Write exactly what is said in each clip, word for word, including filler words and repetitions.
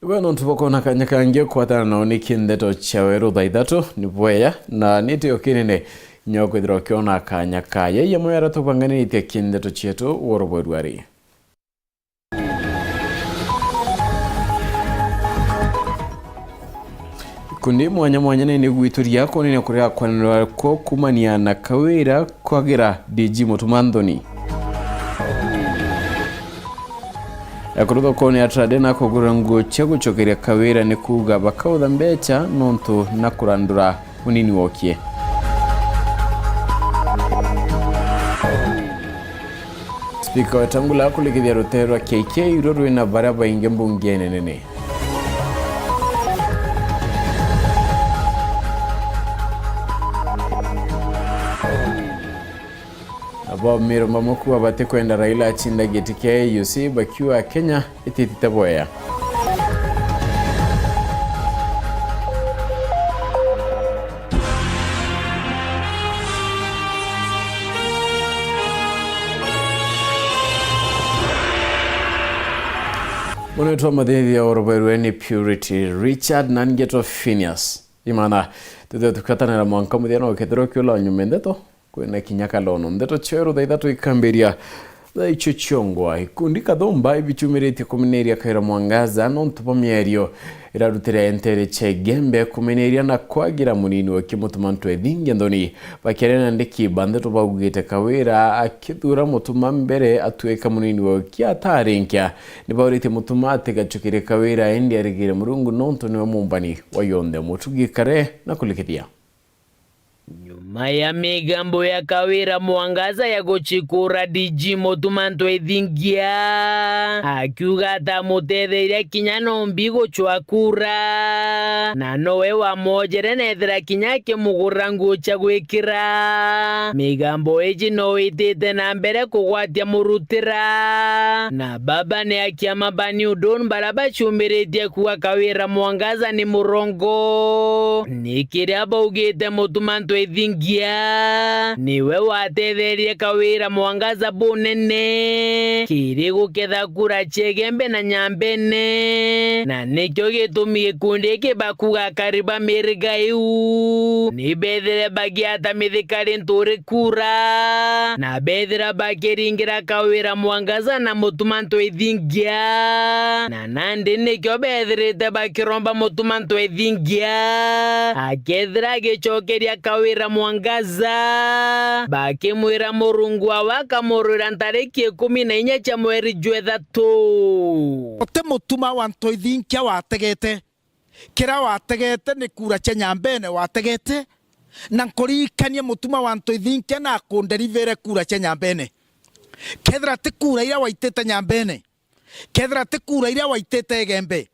Gwe nontu bwa kwona kanya kangi kwatana nao ni kindeto cia weru thaa ithatu ni bweya, na ni tio kinene nyo kwithirwa ukiona kanya kaya. Iya mwe ara tubanganitie kindeto cietu woro bweru ari. Ikundi mwanya mwanya ni nigwituria kunene kuria kwanirwa ko kumania na Kawira kwagira D G Mutuma Nthoni. Ekuru thokoni ya Trade na kugura nguo cia gucokeria Kawira ni kuuga bakautha mbecha nontu na kurandura munini wokie. Spika Wetangula akulikithia rutere rwa K K ruria rwina baria baingi mbungene nene. Abo Meru bamwe kuuga batikwenda Raila acinde giti kia A U C, bakiuga Kenya ititite bweya. Munene wa mathithia oroberwe ni Purity Richard na ngetwa Phineas Imana. Tuthe tukatanira mwanka muthia no kethirwa kiula nyuma ndeto. Kwina kinya kalono. Ndeto cia weru thaa ithatu ikambiria thaa icio ciongwa. Ikundi kathumba ibichumiritie kumeneria Kawira Mwangaza nontu bwa mierio irarutire entere cia Igembe kumeneria na kwagira munini wa Kimutuma Ntwethingia Nthoni. Bakiaria na andiki ba ndeto baugite Kawira akithura Mutuma mbere atuika munini wa kia atarinkia. Nibauritie Mutuma atigacukirie Kawira indi arigire Murungu nontu niwe mumbani wa yonthe. Mutugi kare na kulikithia. Nyuma ya migambo ya Kawira Mwangaza ya gucikura D G Mutuma Ntwethingia, akiuga atamutetheria kinya nombi gucwa kura, na nowe wamwojere nethira kinya akimugurira nguo cia gwikira. Migambo iji no itite na mbere kugwatia murutira, na baba ni akiama ba New Dawn bara bacumiritie kuuga Kawira Mwangaza ni murongo. Ni kiria baugite Mutuma Ntwethingia niwe watetherie Kawira Mwangaza bunene kiri guketha kura cia Igembe na Nyambene, na nikio gitumi gikundi giki bakuga akari ba miriga iu ni bethire bagiata mithikari nturi kura, na bethira bakiringira Kawira Mwangaza na Mutuma Ntwethingia, na nandi nikio bethirite bakiromba Mutuma Ntwethingia akethira agicokeria Kawira Mwangaza, bakimwira Murungu wawe akamurwira ntariki ikumi na inya cia mweri jwa ithatu. Uti Mutuma wa Ntwethingia wategete. Kiria wategete ni kura cia Nyambene wategete, na nkuririkania Mutuma wa Ntwethingia na akunderivere kura cia Nyambene. Kethira ti kura iria waitite Nyambene, kethira ti kura iria waitite Igembe,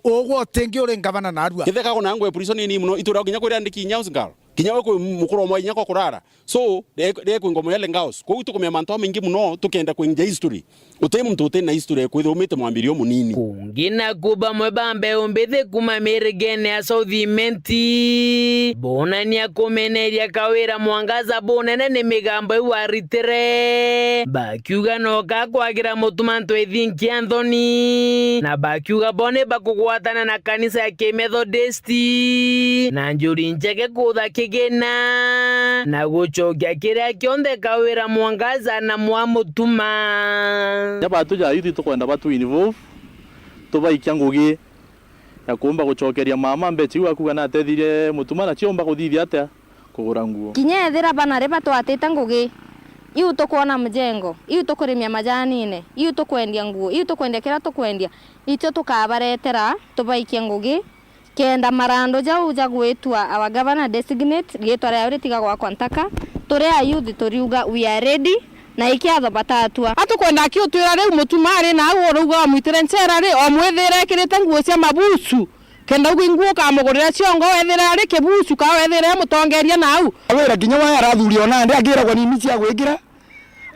ugwe utingi uri ngavana narua. Kethira kago na ngwe prison ni muno, itura kinya kwira ndiki inya usinkaro. Kinya we kwi mukuru omwe inya kwa kurara. So, re-, rekwe ngoma ya Lengaos. Kwou tukumenya mantu jamaingi muno, tukenda kwinja history. Uti muntu uti na history, kwithirwa umite mwambirio munini. Kungi naku bamwe ba mbeu mbithi kuma mirigene ya South Imenti, bonania kumeneria Kawira Mwangaza bunene ni migambo iu aritire. Bakiuga no ka kwagira Mutuma Ntwethingia nthoni. Na bakiuga bo ni bakugwatana na kanisa ya Kimethodist. Na njuri njege kutha kigina, na gucokia kiria kionthe Kawira Mwangaza na mwamutuma. Kinya batu ja youth tukwenda batu involve, tubaikia ngugi ya kuumba gucokeria mama mbecha iu akuga natethirie Mutuma, na ciumba kuthithia atia kugura nguo. Kinya ethira bana ri batwatite ngugi, iu tukwona mjengo, iu tukurimia majanine, iu tukwendia nguo, iu tukwendia kiria tukwendia, icio tukabaretera tubaikie ngugi. Kenda marando jau ja gwitwa our governor designate, riitwa riao ritiga gwakwa ntaka, turi a youth turiuga we are ready, na ikiatho batatua. Atukwenda akiutwira riu Mutuma ari na au urauga wamwitire nchera ri, omwithire ekirite nguo cia mabusu, kenda ugu inguo ukamugurira ciongo, wethire ari kibusu, ka wethire amutongeria na au. Wira kinya wa arathuri ona ndi akiragwa nini cia gwikira.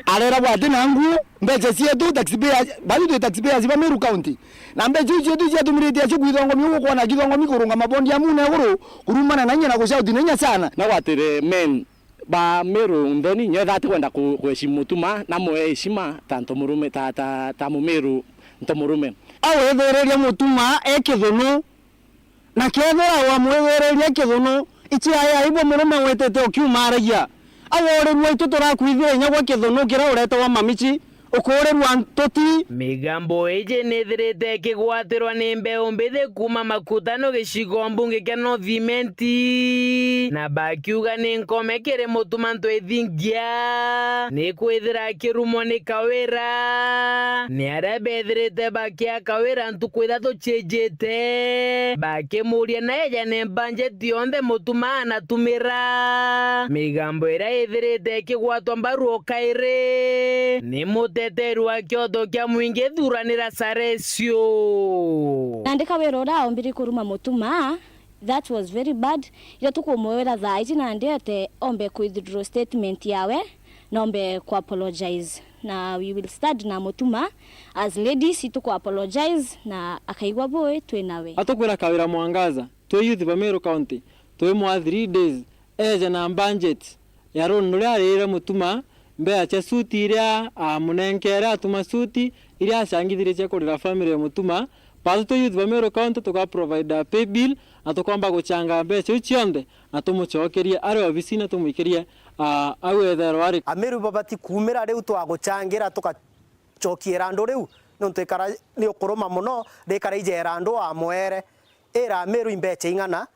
Areragwa ati na nguo, mbeca cietu taxpayers, bau twi taxpayers ba Meru County. Na mbeca iu cietu ciatumiritie acio kwithongomia uguo kwona kithongomi kurungama bondi ya mune iguru, kurumana na inya na gucauti na inya sana. Na gwatire men ba Meru nthoni, nyetha atikwenda ku-, kuheshimu Mutuma, na mwe heshima ta ntomurume, ta, ta, ta Mumeru ntomurume. Withiriria mutuma e kithunu, na kethira wamwithiriria kithunu, ichia ya aibu murume witite ukiumaragia. Aworirua itu turakwithira inya gwa kithunu kiria uretewa mamichi, ukuurirua ntuti. Migambo iji nithirite ikigwatirwa ni mbeu mbithi kuuma makutano gicigo mbunge kia North Imenti, na bakiuga ni nkome kiri mutuma ntwithingia, ni kwithira akirumwa ni Kawira, ni aria bethirite bakia Kawira ntuku ithatu ciijite, bakimuria na ejane mbanjeti yonthe mutuma anatumira. Migambo iria ithirite ikigwatwa mbaru o kairi ni muteteri wa kioto kia mwingi Thuranira Saresio. Nandi Kawira uria aombire kuruma mutuma, that was very bad. Iria tukumwira thaa iji nandi ete ombe ku withdraw statement yawe, na ombe ku apologize. Na we will stand na mutuma as ladies, ituku apologize na akaigua bui twi nawe. Atukwira Kawira Mwangaza, twi youth ba Meru County, twi mwa three days, eje na budget ya loan uria arire mutuma, mbeca cia suti iria amunenkere atuma suti, iria acangithirie cia kurira family ya mutuma. Batu twi youth ba Meru County tuka provide a pay bill, na tukomba guchanga mbeca iu cionthe, na tumucokerie ari obisine, tumwikirie, ah, au etherwa ari. Ameru babati kuumira riu twaguchangira tugacokia irandu riu, niuntu ikara ni ukuruma mono, rikara ija irandu wamwere. Ira Ameru imbecha ing'ana,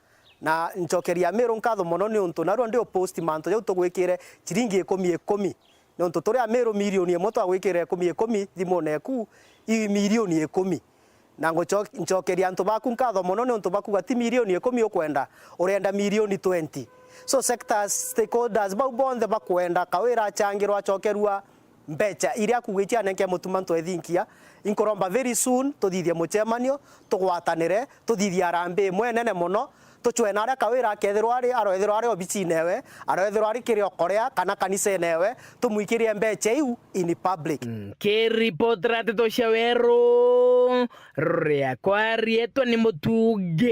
na ncokeria Ameru nkatho mono niuntu narua ndi upost mantu jau tugwikire chiringi ikumi ikumi. Niuntu turi Ameru milioni imwe twagwikire ikumi ikumi thimune eku, iu milioni ikumi. Na nguco-, ncokeria antu baku nkatho mono niuntu bakuga ti milioni ikumi ukwenda, urenda milioni twenty. So sectors, stakeholders bau bonthe bakwenda Kawira achangirwa, acokerua mbecha iria akuuga ichianenke mutuma ntwethinkia, inkuromba very soon tuthithie muchemanio, tugwatanire, tuthithie harambee imwe inene mono, tucwe na aria Kawira akethirwa ari, aroethirwa ari obicine ewe, aroethirwa ari kirioko ria kana kanisene ewe, tumwikirie mbecha iu in public. Nkiripotera nteto cia weru, riakwa rietwa ni Mutungi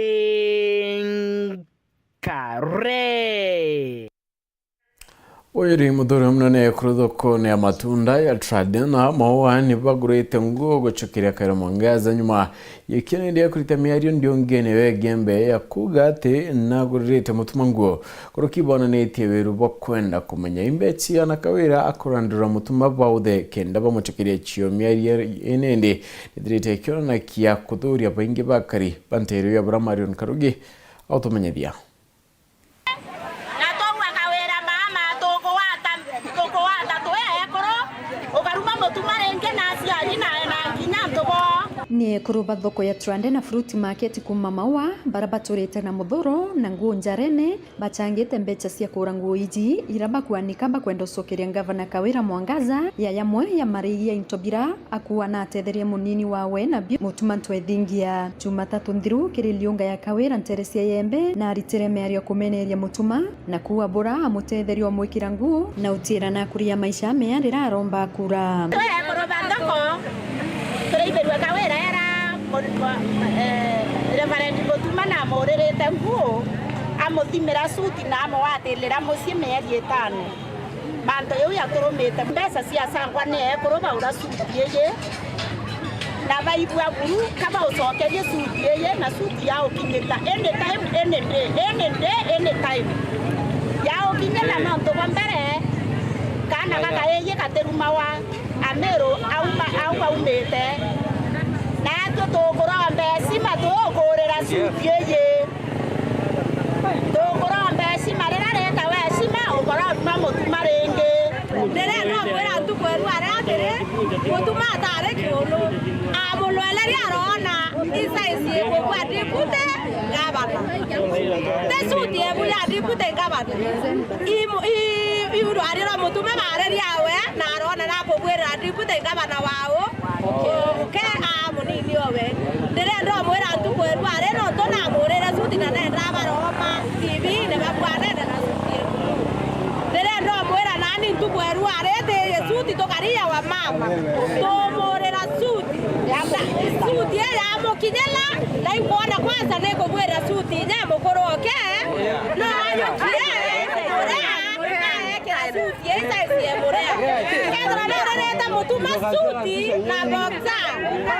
Kare. Uyu ni muthuri munene kuri thokone ya matunda ya Tradena, Maua, ni bagurite nguo gucokeria Kawira Mwangaza nyuma ya kionedi ya kurita miario ndiungene wegie mbe ya kuuga ati naguririte mutuma nguo. Kuruki bonanitie wiru bwa kwenda kumenya imbechi ana Kawira akurandura mutuma bauthe kenda bamucokeria cio miario inindi nithirite ikionanakia kuthuria baingi bakari ba nteere ya bura Marion Karugi autumenyethia. Na twaua Kawira mama, tukugwata, tukugwata twi ekuru, ukaruma mutuma ringi na aciari na, na nginya antu boo. Ni ekuru ba thoko ya Trande na Fruit Market kuuma Maua, bara baturite na muthuro na nguu njarene, bachangite mbecha cia kugura nguu iji, ira bakwanika bakwenda ucokeria ngavana Kawira Mwangaza ya yamwe ya marigia into bira akuwa na atetherie munini wawe na bio mutuma ntwethingia. Jumatatu nthiru kiri liunga ya Kawira ntere cia Yembe na aritire miario kumeneria mutuma na kuuga bura amutetheria umwikira nguu na utira na akuria maisha mea rira aromba akura. Twi ekuru ba thoko, turaithirua Kawira era mu-, mu-, eh, Reverend Mutuma na amuririte nguu, amuthimira suti na amugwatirira mucii mieri itano. Mantu jau jaturumite mbeca ciacangwa ni ekuru baura suti iji, na baigua buru ka baucokerie suti iji, na suti ya ukinyita any time, any day, any day, any time. Ya ukinyita nontu bwa mbere, kaana gaka iji gatirumawa Amiru auma, au aumite. Natwe tukuromba heshima tukuurira suti iji. Tukuromba heshima, riria ritawa heshima, ukoromba mutuma ringi. Riria ndomwira ntuku erua aria atiri, mutuma atari kiunu. Amulweleria arona, i size ikugwa ndikute ngavana. Ti suti ebu ya ndikute ngavana. I mu-, i, i rwari rwa mutuma bareria we, na arona na kugwirira ndikute ngavana wao. Uke a munini owe. Ndirenda umwira ntuku erua ari nontu namurire suti na nenda baroma T V ni babwanene na suti eku. Ndirenda umwira nani ntuku erua ari ti suti tukaria wa mama. Tumurira suti. Suti iya yamukinyira, na inkwona kwanza nikugwira suti inya mukuru oke. No anyukire, uria, na ekira suti iya size ya muria. Kethira nuririte Tuma suti na boxer,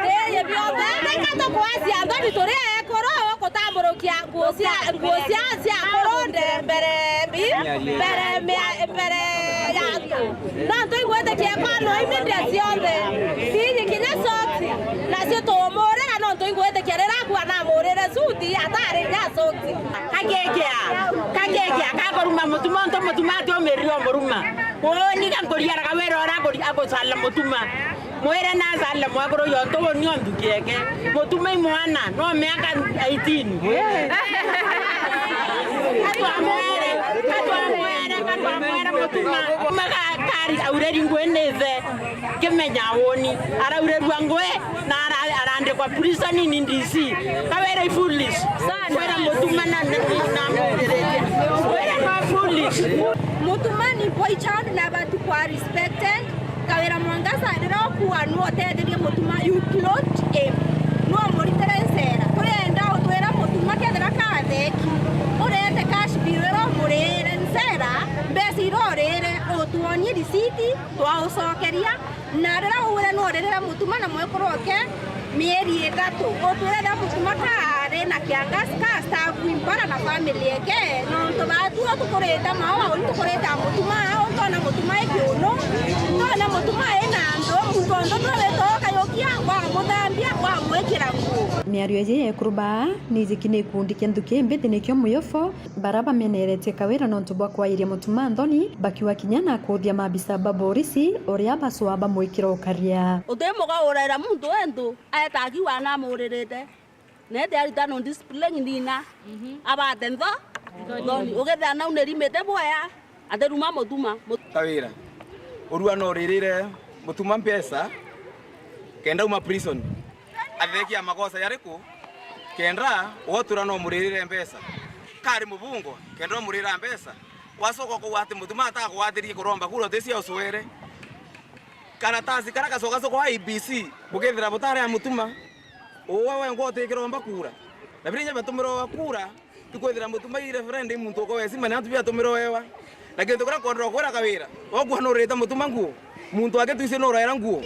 ii bionthe. Tika tukwacia nthoni turi ekuru gutamburukia nguo cia, nguo cia, cia akuru nde mbere mbi, mbere mia-, mbere ya antu. Nontu igwitikia kwa no imindia cionthe. Siji kinya socks, nacio tumurira nontu igwitikia rira akua namurire suti atari nya socks. Kagikia, kagikia, kakuruma mutuma, ontu mutuma ati umirire umuruma. Uuni gankuriaraga wira uria akuri-, agucala mutuma. Mwire na acale mwekuru yontu uuni o nthuki eke. Mutuma i mwana, no miaka eighteen. Katwamwere, katwamwere, katwamwere mutuma. Mutuma ka-, kari aureri ngui ni ithe. Kimenya uuni. Araurerua ngui. Na ara-, arandikwa prison ni D C. Kawira i foolish. Sana. Kwira mutuma na, na, na, na mwiriritie. Kwira no foolish. Mutuma ni boy child na abati kwa respected. Kawira Mwangaza, riria ukua nu uteethirie mutuma, you clothed him. Nu umuritire ncera. Turienda utwira mutuma kethira katheki. Urete cash bill iria umurire ncera, mbeca iria urire, utwonie risiti, twaucokeria. Na riria ugwire nu uririre mutuma na mwekuru oke mieri ithatu, utwire riria mutuma kaari na kiangazi ka staff impara na family eke, nontu baatu o tukurite maua, uni tukurite a mutuma, au ntona mutuma i kiunu, ntona mutuma i na antu, muntu onthe twawita ukayukia, wamuthambia, wamwikira nguo. Miario iji ya ekuru baa ni ijiki ni gikundi kia nthuki mbithi nikio Muyofo, bara bameneretie Kawira nontu bwa kwairia mutuma nthoni, bakiuga kinya na kuuthia maabisa ba borisi uria bacwaa bamwikira ukaria. Utimugaurira muntu wentu aeta akiuga namuririte. Nete arita no discipline nina. Mhm. Abate ntho. Nthoni. Nthoni. Ugethia nau nirimite bwea, atiruma mutuma. Mut- Kawira. Urua no uririre mutuma mpesa, kenda uma prison. Athekia makosa yariku? Kenda wotura no muririre mbeca. Kari mubungwa, kenda umurira mbeca. Wacoka kugwati mutuma atakugwatirie kuromba kura utisia ucwere. Karatasi kara gacoka coko I E B C, bukethira butari a mutuma. Uwe wengwa utikiromba kura. Na birinya batumirwa kura, Tukwithira mutuma i referendum muntu uko wesima ni antu biatumire wewa. Na kintu kiria nkwenda kwira Kawira, wokua nurite mutuma nguo, muntu agitwisi nuraira nguo.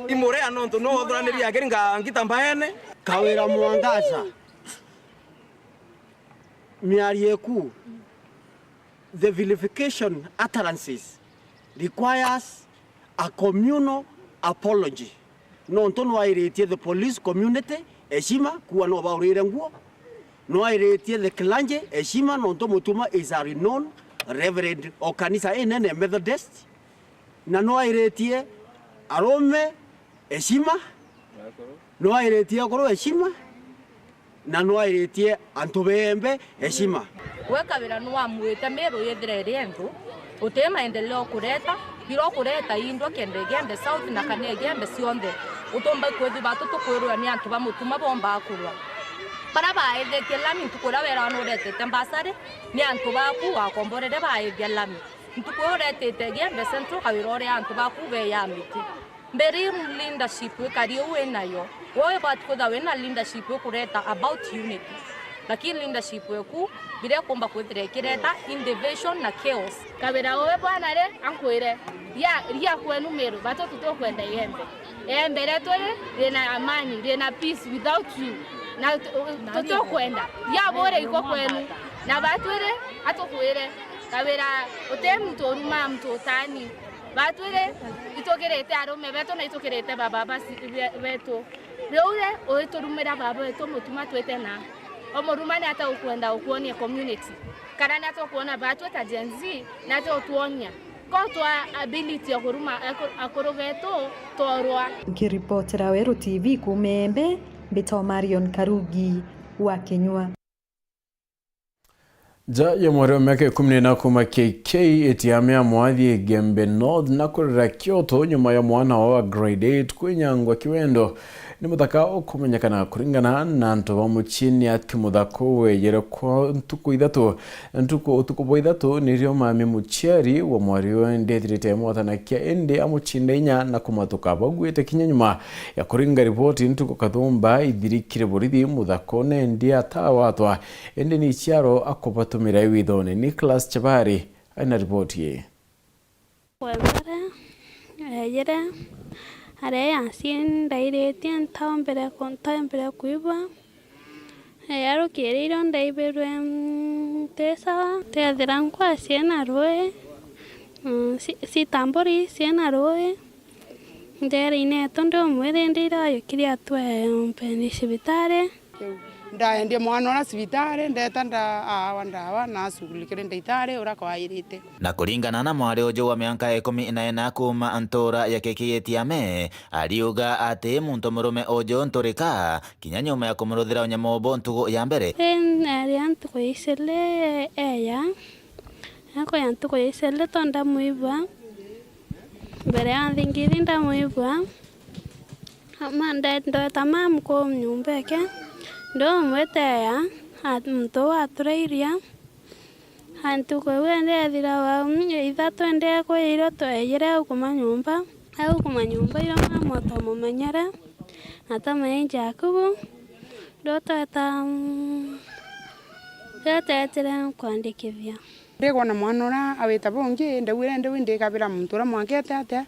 Imurea nontu no othuraniria akiri nga ngita mbaene. Kawira Mwangaza, miario iku, the vilification utterances requires a communal apology. Nontu nwairitie the police community heshima, kuwa no baurire nguo. Nwairitie the clergy heshima, nontu mutuma is a renowned reverend o kanisa inene Methodist. Na nwairitie arume heshima, nwairitie akuru heshima, na nwairitie antu beembe heshima. Gwe Kawira nwamwite Meru yethira iri enthu, uti maendeleo ukureta, biria ukureta indwa kenda Igembe South na kana Igembe cionthe. Utumba kwithirwa tu tukwirwa ni antu ba mutuma bombaa kurwa. Baria baaithitie lami ntuku iria werawa nuretete mbasari, ni antu baku wakomborere baaithia lami. Ntuku iu uretete Igembe Central Kawira uria antu baku beya miti. Mbere leadership ikari uu winayo, we ubati kwithirwa wina leadership ikureta about unity. Lakini leadership eku, biria ikumba kwithira ikireta in division na chaos. Kawira uwe bwana ri, ankwire, ria, ria kwenu Meru, batu tutukwenda Igembe. Igembe rietu ri, rina amani, rina peace without you. Na tu-, tutukwenda. Ria bure iko kwenu. Na batu ri, atukwire, Kawira, uti muntu urumaa muntu utani. Batwire itukirite arume betu na itukirite baba basi-, be-, betu. Riu ri, uiturumira baba wetu mutuma twite na. Umuruma ni ata ukwenda ukwonia community? Kana ni ata ukwona batwi ta Gen Z, ni ata utwonia? Ko twa ability ya kuruma aku-, akuru betu, tworwa. Nkiripotera Weru T V kuuma Embe, mbitwa Marion Karugi wa Kinyua. Nja ya mwari wa miaka ikumi na ina kuuma K K itiamia mwathi Igembe North na kurira kioto nyuma ya mwana wao wa grade eight kwinyangwa kiwendo ni muthaka ukumenyekana. Kuringana na antu ba mucii, ni ati muthaka uu weyire kwa ntuku ithatu. Ntuku, utuku bwa ithatu nirio mami muciari wa mwari uu ndethirite emwatanakia, indi amucinda inya na kumatuka. Baguite kinya nyuma ya kuringa riboti, ntuku kathumba ithirikire borithi, muthaka uu nendi atawatwa. Indi ni ciaro akubatumira iwithone. Nicholas Chabari aina riboti ii. Webere, eyire, Aria yaciee ndairitie ntaombire ku-, ntaombire kwibua. Ee, arukiriirwe ndaibirwe, mm, nti sawa. Ndethira nkwa ciina ruui, mm, ci-, citamburi ciina ruui. Ndeera ineetu ndi umwe rindi ira ayukire atwee mpeni cibitari. Ndaendie mwana uria cibitari, ndeeta nda-, aawa ndawa, na acugurikire ndaitari uria kwairite. Na kuringana na mwari uju wa mianka ikumi na ina kuuma ntuura ya Kikiyetiame, ariuga ati muntu murume uju nturika kinya nyuma ya kumuruthira unyamu bu ntuku ya mbere. Ii, naria ntuku ya iciri eeya, nakuya ntuku ya iciri to ndamwibua, mbere ya nthingiri ndamwibua, ma-, nde-, ndweta mamu kuu nyumba eke, ndumwita eeya, a-, muntu uu atura iria, a, ntuku iu indi yathira wa, mm, ithatu indi ekwirirwe tweejire au kuma nyumba, au kuma nyumba irio mamu atamumenyere, atamenya Jakubu, ndo tweta, mm, riria twetire kwandikithia. Ndikwona mwana uria awita bungi, ndaugire ndi wi ndikabira muntu uria mwanka ete atia,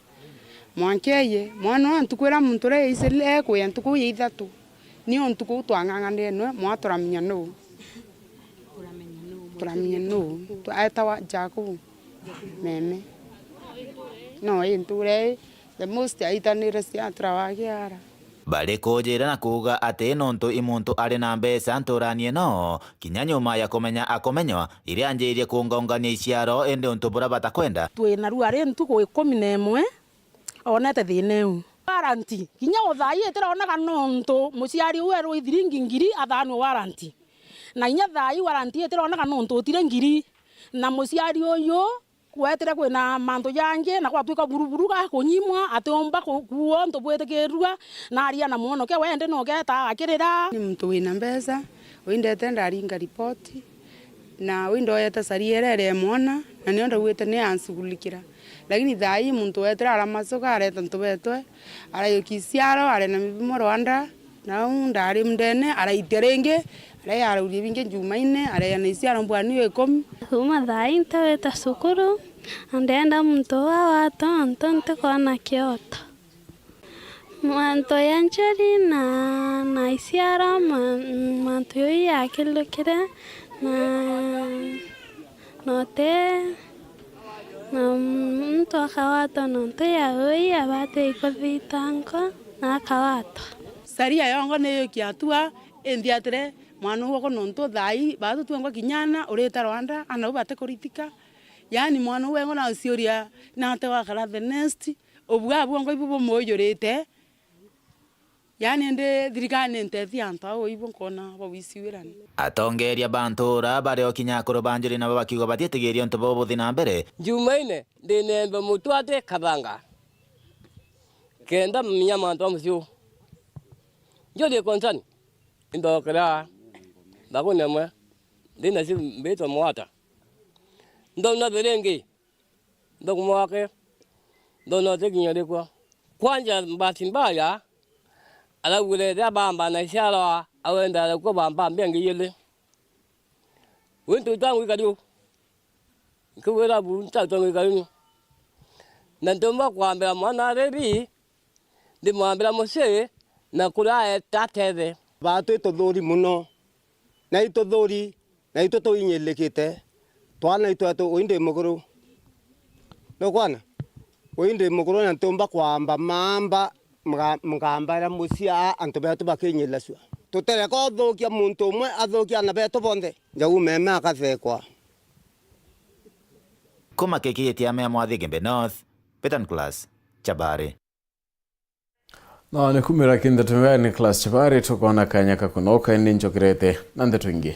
mwanka eeye. Mwana uria ntuku iria muntu uria yaicirire ekwia ntuku ya ithatu, ni o ntuku iu twang'ang'anire nwe, mwa turamenya nuu. Turamenya nuu. Twa-, etawa Jakubu Meme. No, ii ntuura ii, the most aitanire cia turawagiara. Bari kujira na kuuga ati nontu i muntu ari na mbeca ntuurani ino, kinya nyuma ya kumenya akumenywa, iria anjirie kungaungania iciaro, indi untu buria batakwenda. Twina ruari ntuku ikumi na imwe, onete thiina iu. Warranty, kinya o thaa ii itironaga nontu muciari uu erwe ithiringi ngiri athanwe warranty. Na inya thaa ii warranty itironaga nontu utire ngiri. Na muciari uyu, kwetire kwina mantu jangi, na gwatwika buruburu gakunyimwa, atiumba ku-, kuua untu bwitikirua, na aria na mwonokia, we indi nogeeta akirira. Ni muntu wina mbeca, uu indete ndaringa ripoti, na uu indoyete caria iria ireemwona, na nio ndauite ni ancugulikira. Lakini thaa ii muntu weetire aramacuka, areeta antu beetwe, araiukia iciaro, areena mibimo Rwanda, nau ndaari ndene, araitia ringi, aria araurie bingi Jumaine, areeana iciaro mbwani ikumi. Kuuma thaa ii ntawita cukuru, na ndenda muntu uu agwatwa nontu ntikwona kioto. Mantu ya njeri na, na iciara, ma-, mantu jau jakirukire, na, na uti, na muntu akawatwa nontu ya ui abati kuthitangwa na akawatwa. Saria yongo ni yukia atua, inthiatire mwana uu wako nontu thaa ii, baatu twengwa kinyana, urita Rwanda, ana uu batikuritika. Yaani mwana uu wengwa na uciuria, nate wakara the next, Ubua bwongo ibu bumuujurite, yaani indi thirikari ni ntethi antu au ibu nkona bawisiwirani. Atongeeria ba ntuura bario kinya akuru ba njuri nabo bakiuga batiitigiria untu buu buthi na mbere. Jumaine, ndineembe mutwate kabanga, kenda menya mantu a mucii uu. Njuthi koncani, indookera thagune imwe, ndina cio mbitwa mwata. Ndona thiringi, nthukuma wake, ndona utikinya urikwa. Kwanja, bahati mbaya, araugire riria baamba na iciara, au endaga gukua baamba mbia ngiri ijiri. Wi ntuta ngwikari u. Nkiwira bu, ntaruta ngwikari u. Na ntiumba kwambira mwana ari bi, ndimwambira mucii, na kuria aeta atethe. Baatu ituthuri mono, na ituthuri, na itwe tuinyilikite, twana itwetu, ui ndi mukuru. Nukwana? Ui ndi mukuru na ntiumba kwamba maamba mga-, nkambaira mucii aa antu betu bakinyilacua. Tutireka uthukia muntu umwe athukia aana betu bonthe. Njau Meme akathekwa. Kuma Kikiyetiame ya Mwathi Igembe North, Peter Nicholas Chabari. Na ni kumira kintheto ya Nicholas Chabari, tukoona kanya ka kunoka, indi njokerete na ntheto ingi.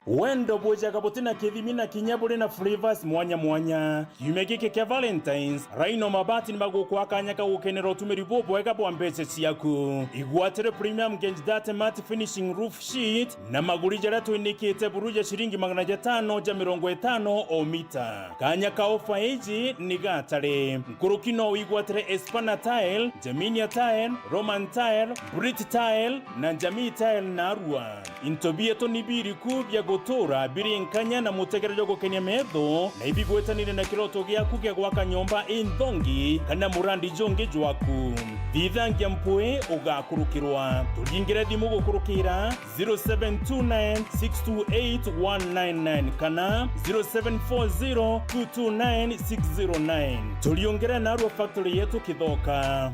Wendo bwijaga buti na kithimi na kinya buri na flavors mwanya mwanya. Kiumia giki kia Valentines, Rhino Mabati ni bagukwa kanya ka gukenera utumiri bubwega bwa mbeca ciaku. Igwatire Premium Gauge Date Matte Finishing Roof Sheet na maguri jaria twinikite buru ja ciringi magana jatano ja mirongo itano o mita. Kanya ka ofa iji ni gatare. Nkuruki no wigwatire Espana Tile, Jaminia Tile, Roman Tile, Brit Tile na Jamii Tile narua. Into bietu ni biriku bia gutura biri nkanya na mutegere jwa gukenia metho, na ibigwetanire na kiroto giaku gia gwaka nyomba inthongi kana murandi jungi jwaku? Thithangia mpwi ugakurukirwa. Turingire thimu gukurukira zero seven two nine six two eight one nine nine kana zero seven four zero two two nine six zero nine. Turiungire narua factory yetu Kithoka.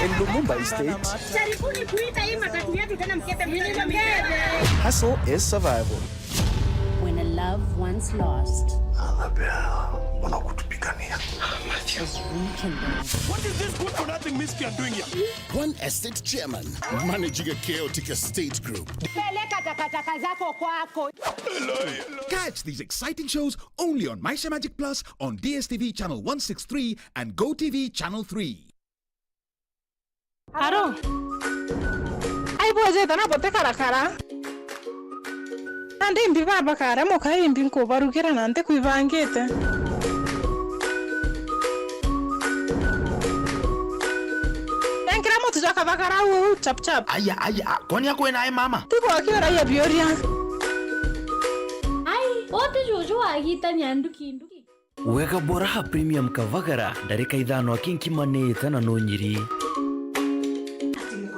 In Lumumba Estate, jaribuni kuita hii matatu yetu tena, mkebe mkebe mkebe. Hustle is survival. When a love once lost, Annabelle, mbona kutupigania? Is rekindled. What is this good for nothing miscreant doing here? One estate chairman managing a chaotic estate group. Peleka takataka zako kwako. Catch these exciting shows only on Maisha Magic Plus on D S T V channel one six three and Go T V channel three. Aro. Ai bwejete na bote karakara. Nandi imbi baba kare muka imbi nkubarugira na nti kwibangite. Nenkira mutu jwa kabagara uu chap chap. Aya, aya, kwani akwena e mama? Tigo akiura ya bioria. Ai, bote juju wagitania nduki nduki. Wega bwa Raha Premium Kavagara, ndarika ithano aki nkimanite na nunyiri.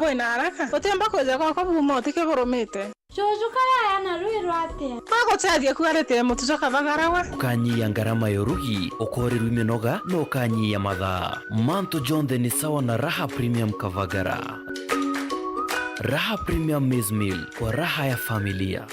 Wina haraka? Utiumba kwija gwakwa buma utike burumite. Juju kayaya na rwi rwatia? Aguchathia kuaritire mutu jwa Kavagara we. Ukanyia ngarama ya urugi, ukorirwa iminoga, na ukanyia mathaa. Mantu jonthe ni sawa na Raha Premium Kavagara. Raha Premium Maize Meal, kwa raha ya familia.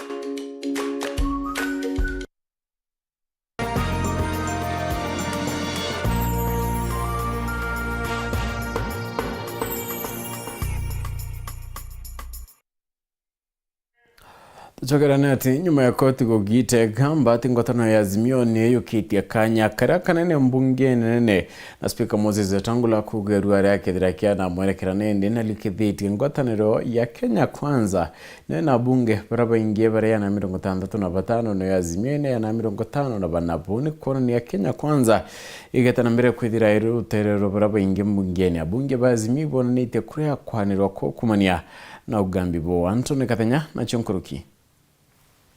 Tucokerane ati nyuma ya koti kugitega mbati, ngwataniro ya Azimio ni yukitie kanya karia kanene mbunge nene, na Spika Moses Wetangula kugerua aria kethira kia na mwerekera nindi na likithitie ngwataniro ya Kenya Kwanza. Ni na abunge baria baingi baria yana mirongo itantatu na batano, nayo Azimio ina yana mirongo itano na bana. Buu ni kwonania Kenya Kwanza igeta na mbere kwithira iri ruterero buria baingi mbungeni. Abunge ba Azimio ibonanitie kuria kwanirwa kwa kumania na ugambi buu. Anthony Kathenya nacio nkuruki.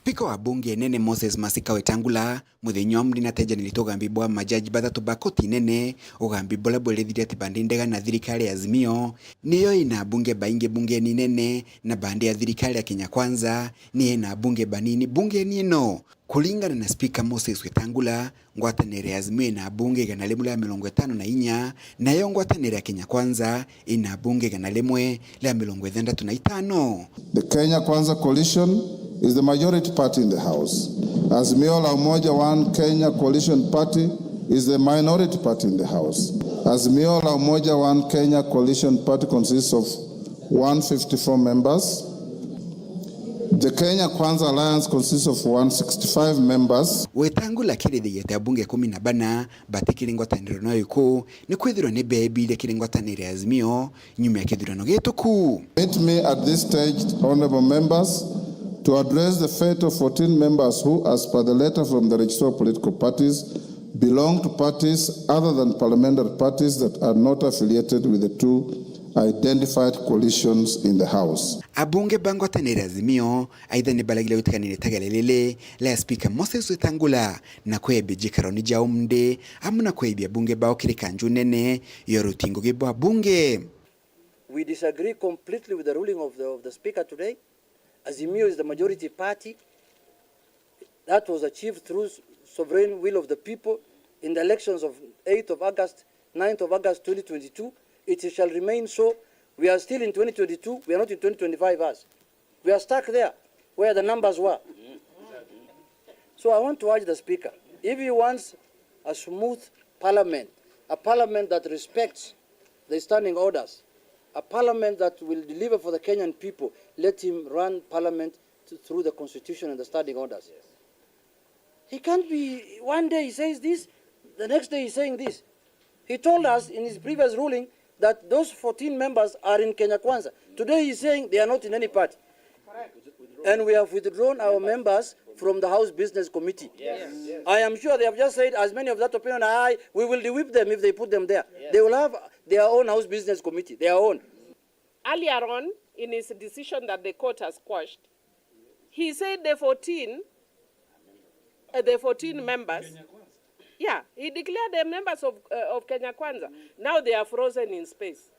Spika wa bunge nene Moses Masika Wetangula muthenya wa Murinde natejanirite ugambi bwa majaji bathatu ba koti nene, ugambi buria bwerethire ati bandi ndega na thirikari ya Azimio niyo ina abunge baingi bungeni nene, na bandi ya thirikari ya Kenya Kwanza ni ina abunge banini bungeni ino. Kuringana na Spika Moses Wetangula, ngwataniro ya Azimio ina abunge igana rimwe ria mirongo itano na inya, nayo ngwataniro ya Kenya Kwanza ina abunge igana rimwe ria mirongo ithantatu na itano. The Kenya Kwanza Coalition is the majority party in the House. Azimio la Umoja One Kenya Coalition Party is the minority party in the House. Azimio la Umoja One Kenya Coalition Party consists of one fifty-four members. The Kenya Kwanza Alliance consists of one sixty-five members. Wetangula akirithiria ati abunge ikumi na bana batikiri ngwataniro no iku, ni kwithirwa ni beebirie kiri ngwataniro ya Azimio nyuma ya kithurano gituku. Permit me at this stage, honourable members, to address the fate of fourteen members who, as per the letter from the Registrar of Political Parties, belong to parties other than parliamentary parties that are not affiliated with the two identified coalitions in the House. Abunge ba ngwataniro ya Azimio aitha ni baragire gutiganira itegere riri ria Spika Moses Wetangula na kwebia njikaroni ja umndi, amwe na kwebia abunge bao kiri kanju nene ya uruti ngugi bwa bunge. We disagree completely with the ruling of the, of the Speaker today. Azimio is the majority party. That was achieved through sovereign will of the people in the elections of eighth of August, ninth of August twenty twenty-two. It shall remain so. We are still in twenty twenty-two. We are not in twenty twenty-five as. We are stuck there where the numbers were. So I want to urge the Speaker, if he wants a smooth parliament, a parliament that respects the standing orders, a parliament that will deliver for the Kenyan people, let him run parliament th-, through the constitution and the standing orders. He can't be, one day he says this, the next day he's saying this. He told us in his previous ruling that those fourteen members are in Kenya Kwanza. Today he's saying they are not in any party. And we have withdrawn our members from the House Business Committee. I am sure they have just said, as many of that opinion, "Aye, we will de-whip them if they put them there." They will have their own House Business Committee, their own. Earlier on, in his decision that the court has quashed, he said the fourteen, uh, the fourteen members, yeah, he declared the members of, uh, of Kenya Kwanza. Now they are frozen in space.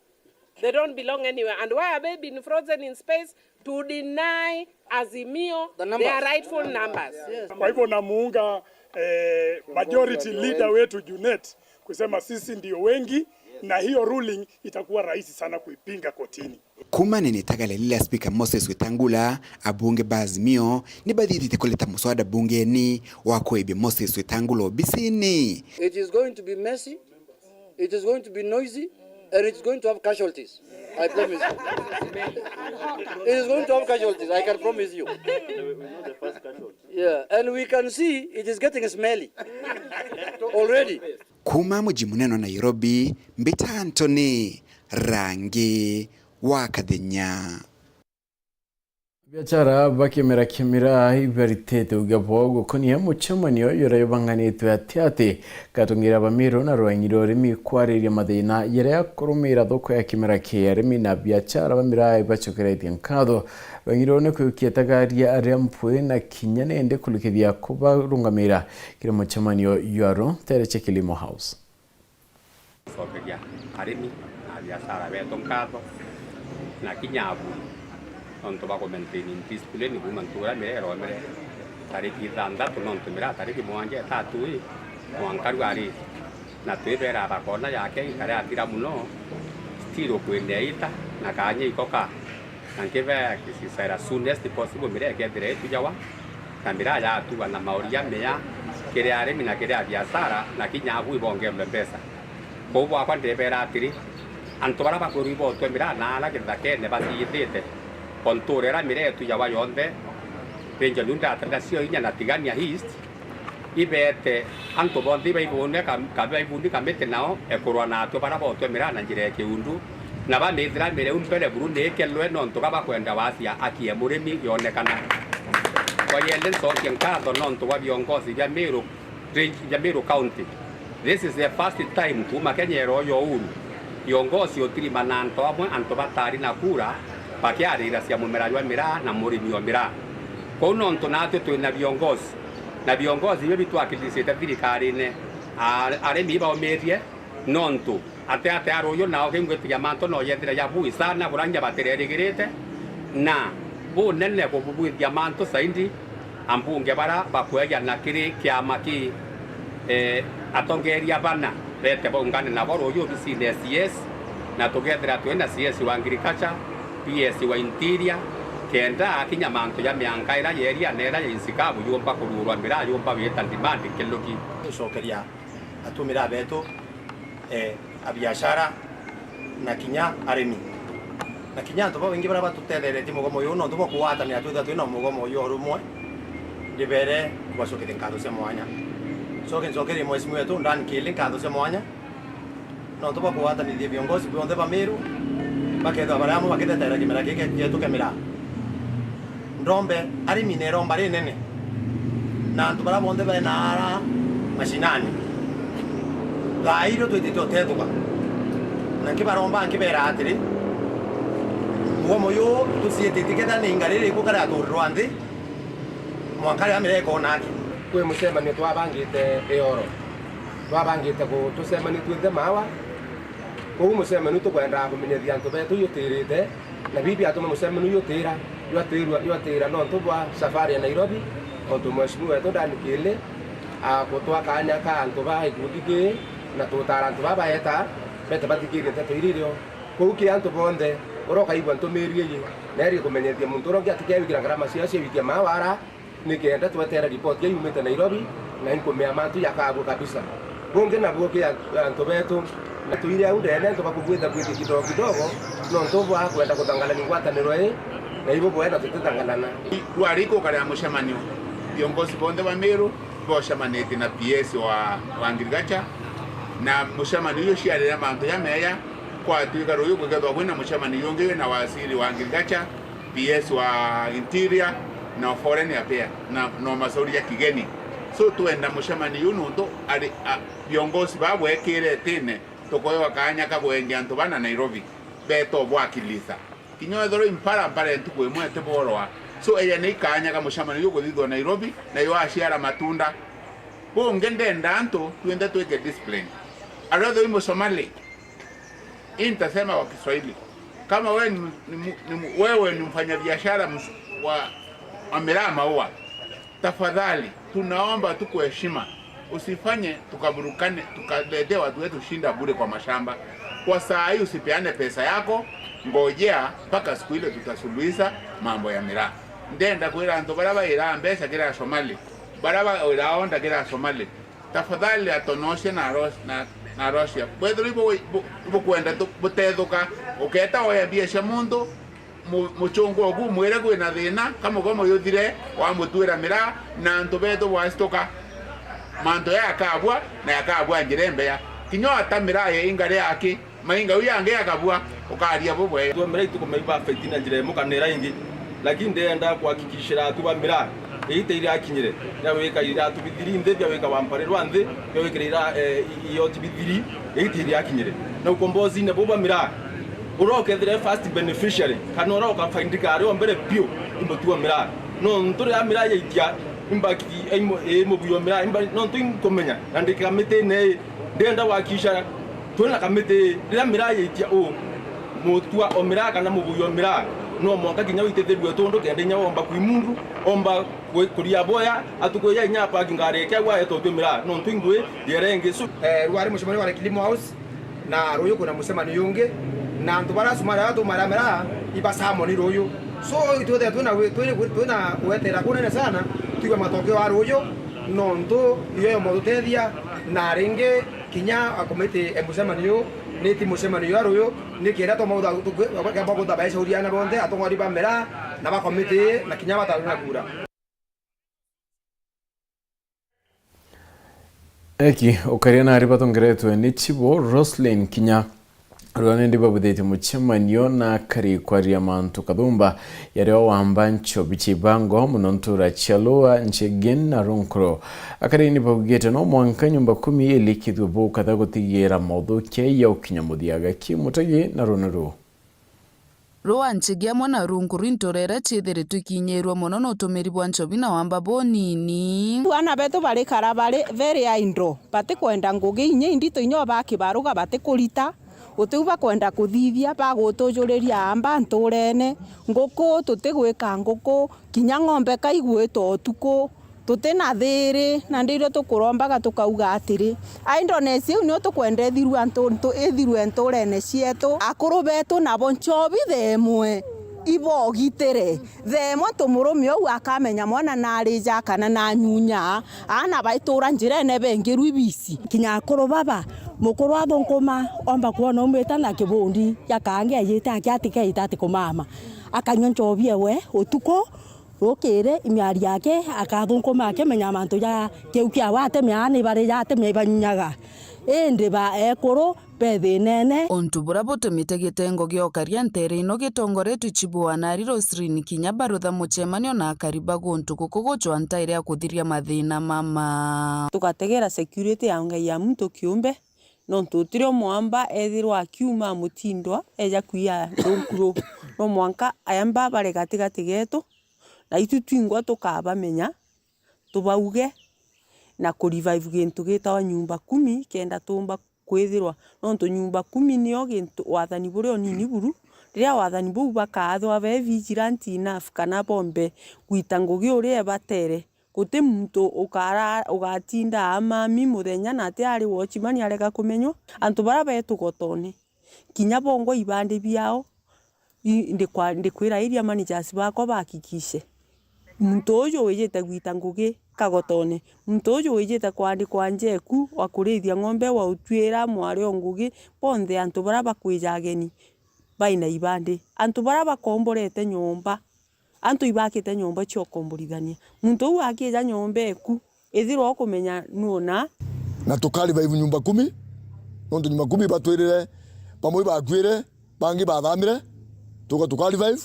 They don't belong anywhere. And why have they been frozen in space? To deny Azimio their rightful numbers. Kwa hivyo namuunga, eh, majority leader wetu Junet kusema sisi ndio wengi, na hiyo ruling itakuwa rahisi sana kuipinga kotini. Kuuma nene itagale lila Speaker Moses Wetangula, abunge ba Azimio ni bathithite kuleta muswada bungeni wa kwibia Moses Wetangula obisini. It is going to be messy, it is going to be noisy, and it is going to have casualties. I promise you. It is going to have casualties, I can promise you. Yeah, and we can see it is getting smelly already. Kuuma muji munene wa Nairobi, mbita Anthony Rangi wa Kathenya. Biachara ba kimera kia miraa ibaritite uga bwao gukonia mucemanio juria jubanganitwe ati ati gatungira ba Meru na rwang'i rwa urimi kwariria mathina jaria akurumira thoko ya kimera kia arimi na biachara ba miraa ibacokeretie nkatho. Rwang'i ruu ni kwiukia tagaria aria mpwi na kinya nindi kurikithia kubarungamira kiri mucemanio jwa Rutere cha Kilimo House. Gucokeria arimi na biashara betu nkatho na kinya abui nontu bwa ku maintain discipline kuuma ntuura miraa iromere tariki ithanthatu, nontu miraa tariki mugwanja itatui mwanka riu ari na twibera bakona yake ikare athira muno, still kwinea ita na kanya iko ka. Na nkibea kisisera soonest possible miraa ikethira itujawa, na miraa yatuwa na mauri ja miya kiri arimi na kiri abiashara, na kinya abui bongerwe mbeca. Kwou bwakwa ndibera atiri, antu baria bakwirwa ibotwe miraa na aria githakene bathithite, o ntuura iria miraa itujawa yonthe, Benjamin ndatarira cio inya na Tigania East, ibeete antu bonthe ibaibune ka-, ka-, baibuni kamiti nao ekurwa na atwe baria botwe miraa na njira ya kiundu, na bamithira mireu mbere buru ni ikelwe nontu ga bakwenda wasia aki ya murimi yonekana. Kwa yende ncokie nkatho nontu bwa viongozi bia Meru, range, bia Meru County. This is the first time kuuma Kenya iroywa uhuru, viongozi utirimana antu amwe, antu batari na kura, bakiarira cia mumera jwa miraa na murimi o miraa. Kwou nontu natwe twina viongozi, na viongozi ibio bitwakilisite thirikarine, a-, arimi ibaumirie, nontu ate ate aruyu nao kingwitikia mantu no yethira ya bui sana buria nja batirerigirite, na bunene bububwithia mantu zaidi, ambunge baria bakwejana kiri kiama ki, eh, atongeria bana bete baungane nabo ruyu obisine ya C S, na tugethira twina C S wa Agriculture, P S wa Interior, kenda akinya mantu ja mianka iria ya eria na iria ya insikabu yumba kururwa miraa yumba wita demand kiluki. Gucokeria atumira betu, eh, abiashara, na kinya arimi, na kinya antu babaingi baria batutetheretie mugomo uyu, nontu bwa kugwatanira twithirwa twina mugomo uyu o rumwe, ndibere kubacokithia nkatho cia mwanya. Ncoke ncokerie mheshimiwa wetu Dan Kili nkatho cia mwanya, nontu bwa kugwatanithia viongozi bonthe ba Meru, bakethirwa bari amwe bakitheterera kimera giki gietu kia miraa. Ndombe arimi na iromba rinene, na antu baria bonthe bena ara mashinani. Thaa irio twitite utethuka, na nkibaromba nkibera atiri, mugomo uyu tuciititie kethira ni inga ririku kariaturirwa nthi, mwanka riria miraa ikona aki. Kwi mucemanio twabangite ioro, twabangite ku-, tucemanie twinthe maawa. Kuu mucemanio tukwendaa kumenyithia antu betu iutirite, na bibi atuma mucemanio iutira, iutirwa, iutira nontu bwa safari ya Nairobi, ontu mheshimiwa wetu Dan Kili agutwa kanya ka antu ba gikundi kii, na tutara antu baa baeta, bete bathikirie nteto iria irio. Kuu ki antu bonthe, uria ukaigua ntumiri iji, na erie kumenyithia muntu uria ungi atikewikira ngarama cia cio wikia maawara, nikenda twetere ripoti iria yumite Nairobi, na inkumea mantu jakagwe kabisa. Bungi nabuo ki antu, antu betu, na tuire au ndene, antu bakugwita gwiti kidogo kidogo, Nontu bwa kwenda kuthangalania ngwataniro ii, na ibo bwenda tutithangalana. Rwari ikukarira mucemanio, viongozi bonthe ba Meru ibocemanitie na P S wa, wa Agriculture, na mucemanio ucio ciarire mantu jameja. Kwatuika ruyu kugethwa kwina mucemanio ungi wina waziri wa Agriculture, P S wa Interior, na Foreign Affairs, na, na masauri ya kigeni. So twenda mucemanio uu nontu ari, a, viongozi baa bwekire itine, tukoewa kaanya ka gwendia antu bana Nairobi, beto bwakilisa. Kinya wethirwa impara mpara ntuku imwe itiborwa. So eya ni kaanya ka mucemanio jukuthithwa Nairobi, na yo aciara matunda. Bungi ndenda antu twinthe twike discipline. Aria ethirwa i Musomali, hii nitasema kwa Kiswahili. Kama wewe ni, ni, mu- ni, mu- wewe ni mfanyabiashara ms- wa, wa miraa maua, tafadhali tunaomba tu kwa heshima, usifanye tukaburukane, tukaletee watu wetu shinda bure kwa mashamba. Kwa saa hii usipeane pesa yako, ngojea mpaka siku ile tutasuluhisha mambo ya miraa. Ndenda kwira antu baria baira mbeca kira Somali, baria baira onda kira Somali, tafadhali atonocie na Ros- na, na Rosia. Bwethirwa ibu- ibu- ibukwenda tu- butethuka, uketa oya mbia cia muntu, mu- muchungu oku mwire kwina thina, ka mugomo yuthire, wamutwira miraa, na antu betu bwacituka. Mantu jaya yakabua, na yakabua njira imbeya. Kinya ata miraa ya ingari aki, mainga u yangi yakabua, ukaria bubwe. Twemera itukumenya iba affect na njira imwe kana ira ingi, lakini ndenda kuhakikishira atu ba miraa, igita iriakinyire, bia wika iratu bithiri nthi, bia wika wamparirwa nthi, bia wikira ira, eh, i- ioti bithiri, igita iriakinyire. Na ukombozine buba miraa, uria ukethire first beneficiary, kana uria ukafaindika ari o mbere biu, i mutu wa miraa. Nontu riria miraa yaitia, imbaki, imo- i mubuyo miraa, imba- nontu inkumenya, na ndi kamitine ii, ndenda gwakisha twina kamiti, riria miraa yaitia u, mutua o miraa kana mubuyo miraa, no mwanka kinya witithirue tundu kenda inya womba kwimundu, omba kwi- kuria boya, atuku ija inya apaki ngari eke agwa etotwe miraa, nontu ingui yere ingi. So, eh, rwari mucemanio wa Kilimo House, na ruyu kwina mucemanio ungi, na antu baria acumari aria tumaramera iba sermon ruyu. So, itwithira twina wi- twina, twina gwetera kunene sana, twigwe matokeo a ruyu, nontu iyo yomba tutethia, na ringi kinya akomiti e mucemanio, ni ti mucemanio ya ruyu, ni kenda twamauda kamba kuthabaisha uriana bonthe, atongori ba miraa, na bakomiti, na kinya bataruna kura. Eki ukaria nari batongeretwe ni Chibo Roslyn Kinya. Rwa nindi babuthitie mucemanio na akari kwaria mantu kathumba yario wamba nchobi chibango muno ntura cia Lua, Nchegeni na Runkuru. Akari ni baugite no mwanka nyumba kumi ilikithwe bukatha gutigira mauthukia ya ukinya muthia. Gaki Mutagi na runi ruu. Rwa Nchegeni amwe na Runkuru intura iria ciithiritwe ikinyirwe mono ni utumiri bwa nchobi na wamba bunini. Aana betu barikara bari very idle, batikwenda ngugi inya indito, inya o bakibaruga batikurita, gutiu bakwenda kuthithia, bagutujuriria amba nturene, nguku tutigwika nguku, kinya ng'ombe ka igwitwa utuku. Tuti na thiiri, na ndirio tukurombaga tukauga atiri, idleness iu niyo tukwenda ithirue antu, ntu-, ithirue nturene cietu. Akuru betu nabo nchobi themwe ibogitire. Themwe ntu murume uu akamenya mwana nari ja kana na nyunya, aana baitura njirene bengirwe ibisi. Kinya akuru baba, mukuru athunkuma, omba kwona umite na kibundi, gakaangi ajite aki atikeite ati kumama. Akanyua nchobi ewe utuku, rukiri, miari yake akathunkuma akimenya mantu ja kiu kiawe atemea, ni bari ja atemea ibanyunyaga. Indi ba ekuru be thinene. Untu buria butumite gitengo gia ukaria ntere ino gitongoretwe Chibu wa Nari Roslyn Kinya barutha mucemanio na akari ba guntu guku gucwa ntairi ya kuthiria mathina mama. Tugategera security ya ngai ya muntu kiumbe, nontu utiri umwamba ethirwa akiuma mutindwa eja kwia Runkuru. No mwanka aemba bare gatigati getu, na itu twingwa tukabamenya, tubauge na ku revive gintu gitawa nyumba kumi, kenda tumba kwithirwa, nontu nyumba kumi nio gintu, wathani buria unini buru. Riria wathani buu bakaathwa be vigilant enough kana bombe gwita ngugi uria ebatere, guti muntu ukara-, ugatinda amami muthenya na ati ari watchman arega kumenywa. Antu baria betu gotone, kinya bongwa ibandi biao, i-, ndikwa-, ndikwira area managers bakwa bahakikishe muntu uju wijite gwita ngugi kagotone, muntu uju wijite kwandikwa njeku wa kurithia ng'ombe, wa utwira mwari o ngugi, bonthe antu baria bakwija ageni, baina ibandi. Antu baria bakomborete nyomba, antu ibakite nyomba cia ukomborithania. Muntu uu akija nyomba eku, ithirwa ukumenya nuna. Na tuka revive nyumba kumi, nontu nyumba kumi batwirire, bamwe bakwire, bangi bathamire, tuka, tuka revive,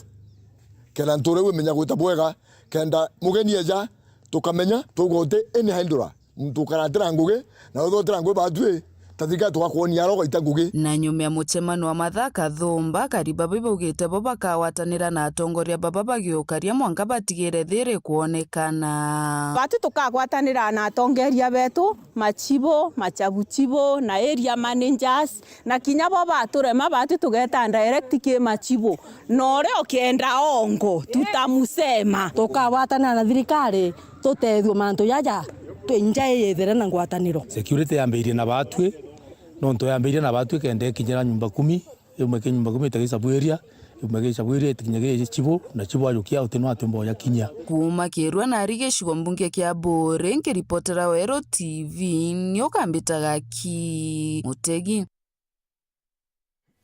kenda ntura iu imenya gwita bwega, kenda mugeni eja, tukamenya, twauga uti ini haindura. Muntu ukaratira ngugi, na uthotira ngugi batwi, ta thirikari tugakwonia ara ugaita ngugi. Na nyuma ya mucemano wa Mathaka Thumba, akari baba ibaugite bo bakagwatanira na atongoria baba bagiukaria mwanka batigire thiri kwonekana. Batwi tukagwatanira na atongeria betu, machibu, machabu chibu, na area managers, na kinya bo baturema batwi tugeta direct ki machibu. Na uria ukienda ongo, tutamusema. Tukagwatanira na thirikari. Tutethue mantu jaja, twi nja iyithire na ngwataniro. Security yambirie na batwi, nontu yambirie na batwi kenda ikinyira nyumba kumi, imwe ki nyumba kumi itagi sabu area, imwe ki sabu area itikinya ki chibu, na chibu ajukia uti no atumba oja kinya. Kuuma Kirua nari gicigo mbunge kia Buuri, nkiripotera Weru T V, ni ukambitaga ki Mutegi.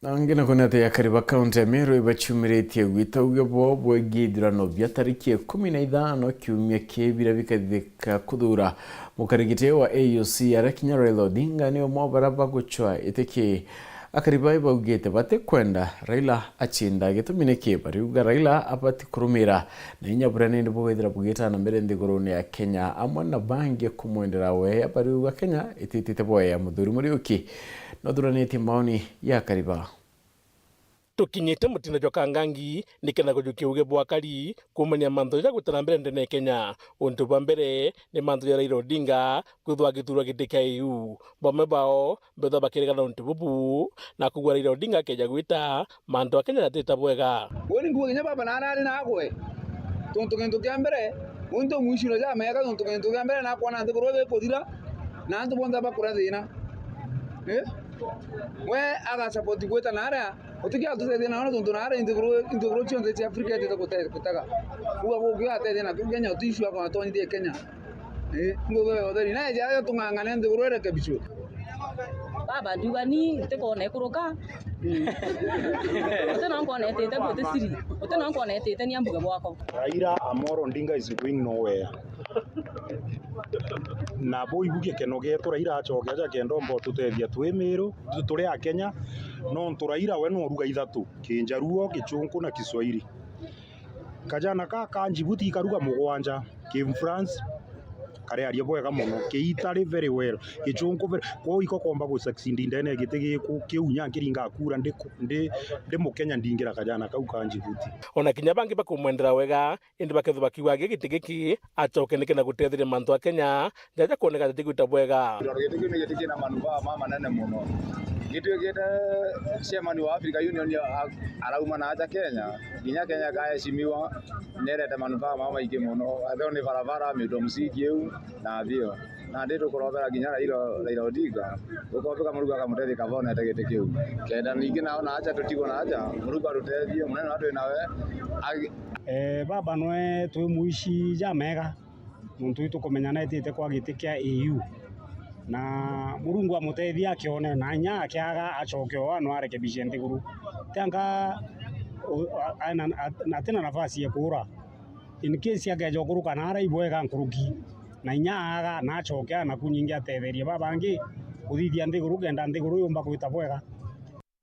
Na angĩ nako nĩ atĩ akari ba kaunti ya Meru ibaciumĩrĩtie gwita uge bwao bwegiĩ ithurano bia tarĩki ikũmi na ithano kiumia kĩĩ, biria bikathithĩka kũthura mũkarigiti wa A U C, ara kinya Raila Odinga nĩ ũmwe wa bara bagũcwa ĩtĩ kĩĩ. Akari bai baugĩte batikwenda Raila acinda. Gĩtũmi nĩkĩ? Bariuga Raila abati kũrũmĩra na inya buria nindi bugwithira bugitana mbere nthiguruni ya Kenya, amwe na bangi kumwendera we, bariuga Kenya ititite bwea muthuri Muriuki. Nothuranitie maoni ya akari ba. Tukinyite mutino jwa Kangangi, nikenda kujukia uge bwa akari, kumania mantu ja gutana mbere ndene ya Kenya. Untu bwa mbere, ni mantu ja Raila Odinga kwithwa agithurwa giti kia A U. Bamwe bao, mbethwa bakiregana na untu bubu, na kwigua Raila Odinga akeja gwita, mantu a Kenya jatita bwega. Uu ni nguuga kinya baba naarari naagwe. Tontu gintu kia mbere, muntu mwici na jamega, tontu gintu kia mbere nakwona nthiguru igikuthira, na antu bonthe bakura thina. Eh? We aga support gwita naaria, utikia tutethia nawe, tontu naaria nthiguru, nthiguru cionthe cia Afrika itite gute-, gutega. Kuuga gukio atethia na kiu Kenya, uti issue akona twonithie Kenya. Ii, ngugi ya utheri. Na eja ayo tung'ang'ane nthiguru irekebishwe. Baba, ndiuga ni ntikona ikuruka. Uti no nkona etite, guti siri. Uti no nkona etite ni ambuge bwako. Raila Amolo Odinga is going nowhere. Na buu ibu gikeno gietu, Raila acoke aja kenda omba ututethia twi Miru, tu-, turi Akenya, nontu Raila we no uruga ithatu, Kinjaruo, Gichunku na Kiswahili. Kajana ka ka Djibouti ikaruga mugwanja, ki Mfrance, karearia bwega mono, ki Italy very well, Gichunku very, kwou iko komba gu succeed ndene ya giti giku, kiu nya nkiringa kura ndi, ndi, ndi Mukenya ndingira kajana kau ka Djibouti. Ona kinya bangi bakumwendera wega, indi bakethwa bakiuga agi giti giki acoke nikenda gutetheria mantu a Kenya, jaja kwoneka jatigwita bwega. Tondu giti kiu ni giti kina manufaa mamanene mono. Gituikite chairman wa Africa Union a-, arauma na aja Kenya, nginya Kenya ikaheshimiwa, nerete manufaa mamaingi mono. Ethirwa ni barabara, miundo msingi iu, na bio. Nandi tukurobera nginya Raila, Raila Odinga, gukombika Murungu akamutethia kabonete giti kiu. Kenda ningi nao na aja tutigwe na aja, Murungu atutethie, munene wa twi nawe, agi- Eh, baba nwe twi mwici jamega. Muntu wi tukumenya naitite kwa giti kia A U. Na Murungu amutethie akione, na inya akiaga acoke o ano arekebishe nthiguru. Tianga u-, a-, a-, na, a-, na atina nafasi ya kuura. In case akeja ukuruka naara ibwega nkuruki. Na inya aaga na acoke anaku nyingi atetherie babangi kuthithia nthiguru kenda nthiguru yumba gwita bwega.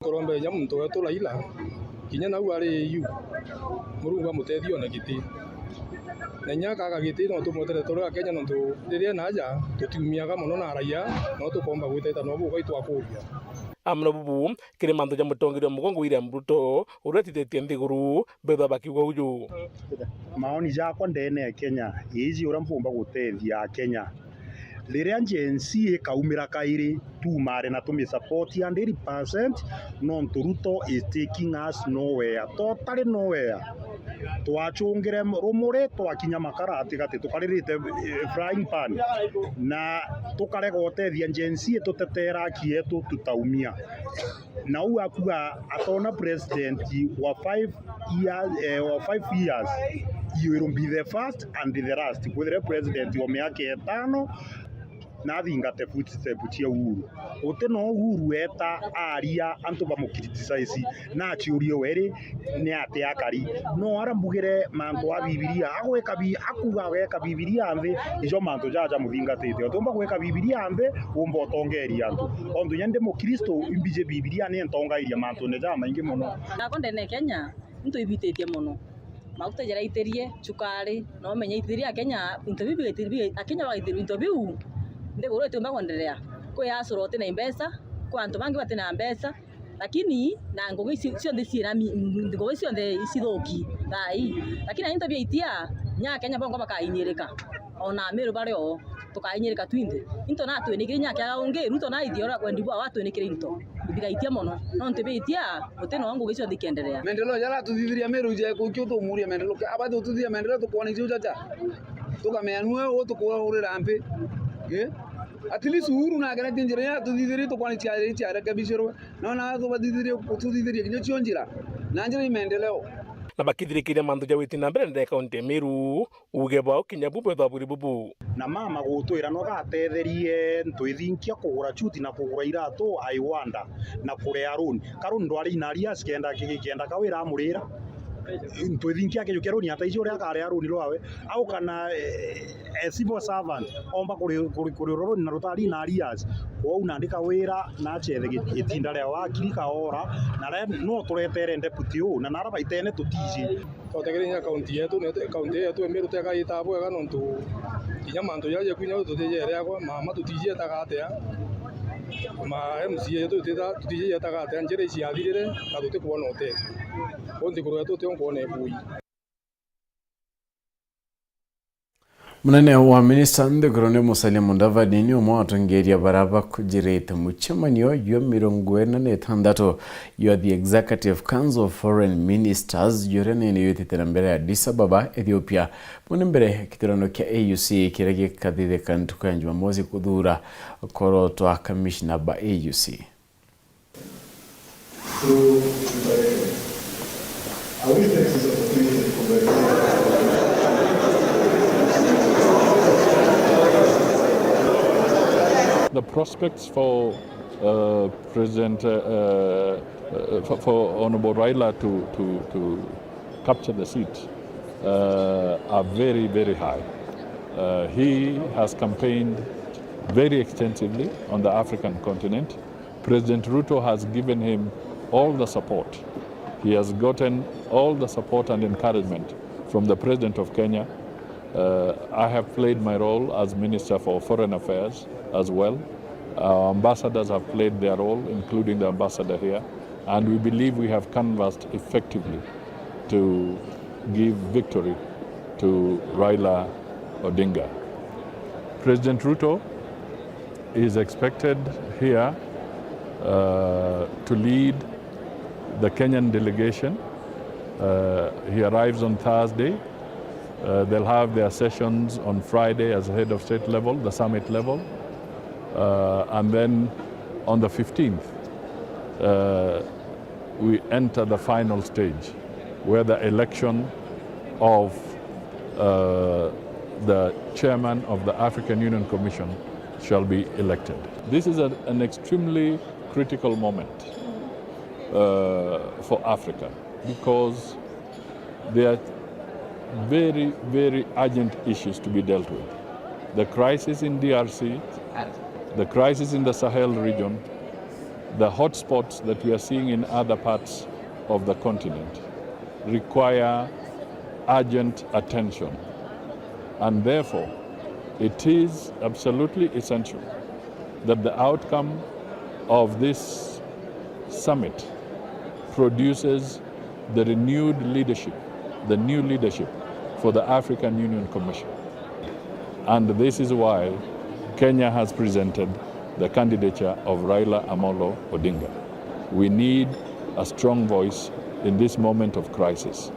Kuromba inya muntu wetu Raila, kinya nau ari A U, Murungu amutethie one giti. Na inya akaga giti, no tumwetere turi Akenya, nontu riria naja, tutiumiaga mono na raia, no tukomba gwiteta no bugai twakuria. Amwe na bubu, kiri mantu ja mutongeria wa mugongo William Ruto, uria atitetie nthiguru, mbethwa bakiuga uju. Maoni jakwa ndene ya Kenya, iji uria mpumba gutethia Akenya. Riria Gen Z ikaumira kairi, tumare na tumi support hundred percent, nontu Ruto is taking us nowhere. Totally nowhere. Twachungire rumuri, twakinya makara atigati, tukaririte, eh, frying pan. Na tukarega gutethia Gen Z itutetera haki yetu, tutaumia. Na uu akuga atona president wa five years, eh, wa five years, he will be the first and the last. Kwithire president wa miaka itano, Na athingate footstep cia Uhuru. Guti no Uhuru eeta aaria antu bamucriticize, na aciurie we ri ni atia akari. No ara mbugire mantu a Bibilia, agweka bi-, akuuga ageka Bibilia nthi, ijo mantu jaja jamuthingatite. Utiumba gwika Bibilia nthi, umba utongeria antu. Ontu inya ndi Mukristo, imbiji Bibilia ni ntongairia mantune jamaingi mono. Nako ndene Kenya, into ibititie mono. Maguta jaraitirie, cukari, no menye itithiria Akenya, into biu bigaiti-, biga-, Akenya bagaitiria into biu. Nthiguru itiumba kwenderea. Kwi asura uti na mbeca, kwi antu bangi bati na mbeca, lakini na ngugi ici cionthe ciina mi-, ngugi cionthe icithuki thaa ii. Lakini into biaitia, nya Akenya bongwa bakainyirika. Ona Amiru bari o, tukainyirika twinthe. Into na atwinikire nya kiaga ungi, Ruto na ithia uria kwendi bwa atwinikire into. Bigaitia mono. Nontu biaitia, guti no ngugi cionthe ikienderea. Maendeleo jaria atuthithiria Meru je kukio tumuria maendeleo. Abati ututhia maendeleo tukwona icio jaja. Tukamea nue u tukuurira mpi. Eh? At least Uhuru na ageretie njira iria atuthithirie tukwona ciari ciarekebicirwe. No na tubathithirie kututhithiria kinya cio njira. Na njira i maendeleo. Na bakithirikiria mantu ja witi na mbere ndene kaunti ya Meru, uuge bwao kinya bu bwethwa buri bubu. Na mama gutwira no gatetherie ntwithinkia kugura chuti na kugura iratu, I wonder, na kurea runi. Ka runi ndwari ina arias kenda ki-, kenda kawira amurira. Ntwithinkia kiju kia runi ataiji uria akaria runi rwawe. Au kana, eh, a civil servant omba kuri-, kuri-, kurirwa runi na rutari na arias. Kwou nandi kawira na acethe gi-, itinda ria wakiri kaora, na re-, no turetere deputy u, na nara baitene tutiji. Twategereire kinya kaunti yetu, ni kaunti yetu ya Meru teka ita bwega nontu kinya mantu jaria jaku kinya tutijereagwa, mama tutijietaga atia, ma M C A yetu tutita-, tutijietaga atia, njira iciathirire na tutikwona utethio. Kwou nthiguru yetu tionkwona ibui. Munene wa minista nthigurune Musalia Mudavadi ni umwe wa atongeria baria bakujirite mucemanio jwa mirongo ina na itantatu jwa the Executive Council of Foreign Ministers, juria nini jwitite na mbere ya Addis Ababa, Ethiopia, bune mbere ya kithurano kia A U C kiria gikathithika ntuku ya Jumamosi kuthuura korotwa kamishna ba A U C. Through preparation. I wish take this opportunity to congratulate the prospects for, uh, President, uh, uh, for, for Honorable Raila to, to, to capture the seat, uh, are very, very high. Uh, he has campaigned very extensively on the African continent. President Ruto has given him all the support. He has gotten all the support and encouragement from the President of Kenya. Uh, I have played my role as Minister for Foreign Affairs as well. Our ambassadors have played their role, including the ambassador here, and we believe we have canvassed effectively to give victory to Raila Odinga. President Ruto is expected here, uh, to lead the Kenyan delegation. Uh, he arrives on Thursday. Uh, they'll have their sessions on Friday as head of state level, the summit level. Uh, and then on the fifteenth, uh, we enter the final stage where the election of, uh, the chairman of the African Union Commission shall be elected. This is a, an extremely critical moment, uh, for Africa because there are very, very urgent issues to be dealt with. The crisis in D R C, the crisis in the Sahel region, the hotspots that we are seeing in other parts of the continent require urgent attention. And therefore, it is absolutely essential that the outcome of this summit produces the renewed leadership, the new leadership for the African Union Commission. And this is why Kenya has presented the candidature of Raila Amolo Odinga. We need a strong voice in this moment of crisis.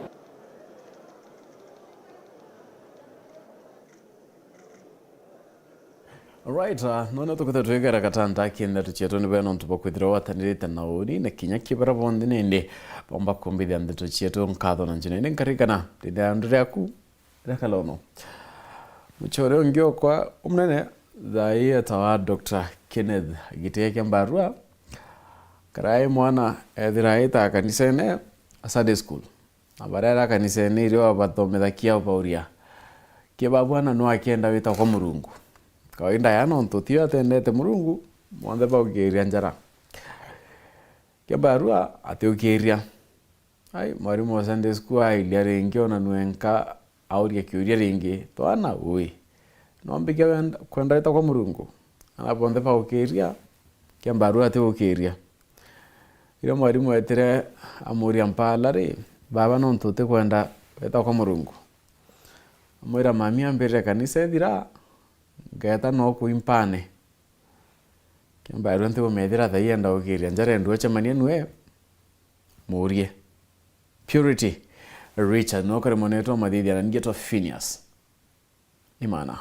Alright, uh, nona tukwithirwa twigera gatanta ki ndeto cietu ni bwega nontu bwa kwithirwa watanirite na uni na kinya kibara bonthe nindi bomba kumbithia ndeto cietu nkatho na njira indi nkarikana rithandru riaku ria kalono. Mucore ungi okwa umunene Thaa ii etawa Doctor Kenneth Gitee kia Mbarua. Karai mwana ethira aita kanisene a Sunday school. Na baria era kanisene irio abathomithagia ubauria, "Kibabwana nu akienda wita kwa Murungu?" Kawaida ya nontu tio atendete Murungu, monthe baukiria njara. Kia Mbarua atiukiria. Ai, mwarimu wa Sunday school ailia ringi, ona nwenka auria kiuria ringi, "Twana ui, no mbike wenda, kwenda wita kwa Murungu?" Ana bonthe baukiria, kia Mbarua atigukiria. Riria mwarimu etire amuria mpala ri, "Baba, nontu utikwenda wita kwa Murungu?" Amwira, "Mami, ambirire kanisa ithira, ngeta no kuimpane." Kia Mbarua ntigumethira thaa ii enda gukiria njara endu acemanie nue, muurie. Purity Richard, no kari mwanetwa mathithia na ningetwa Phineas. Imana.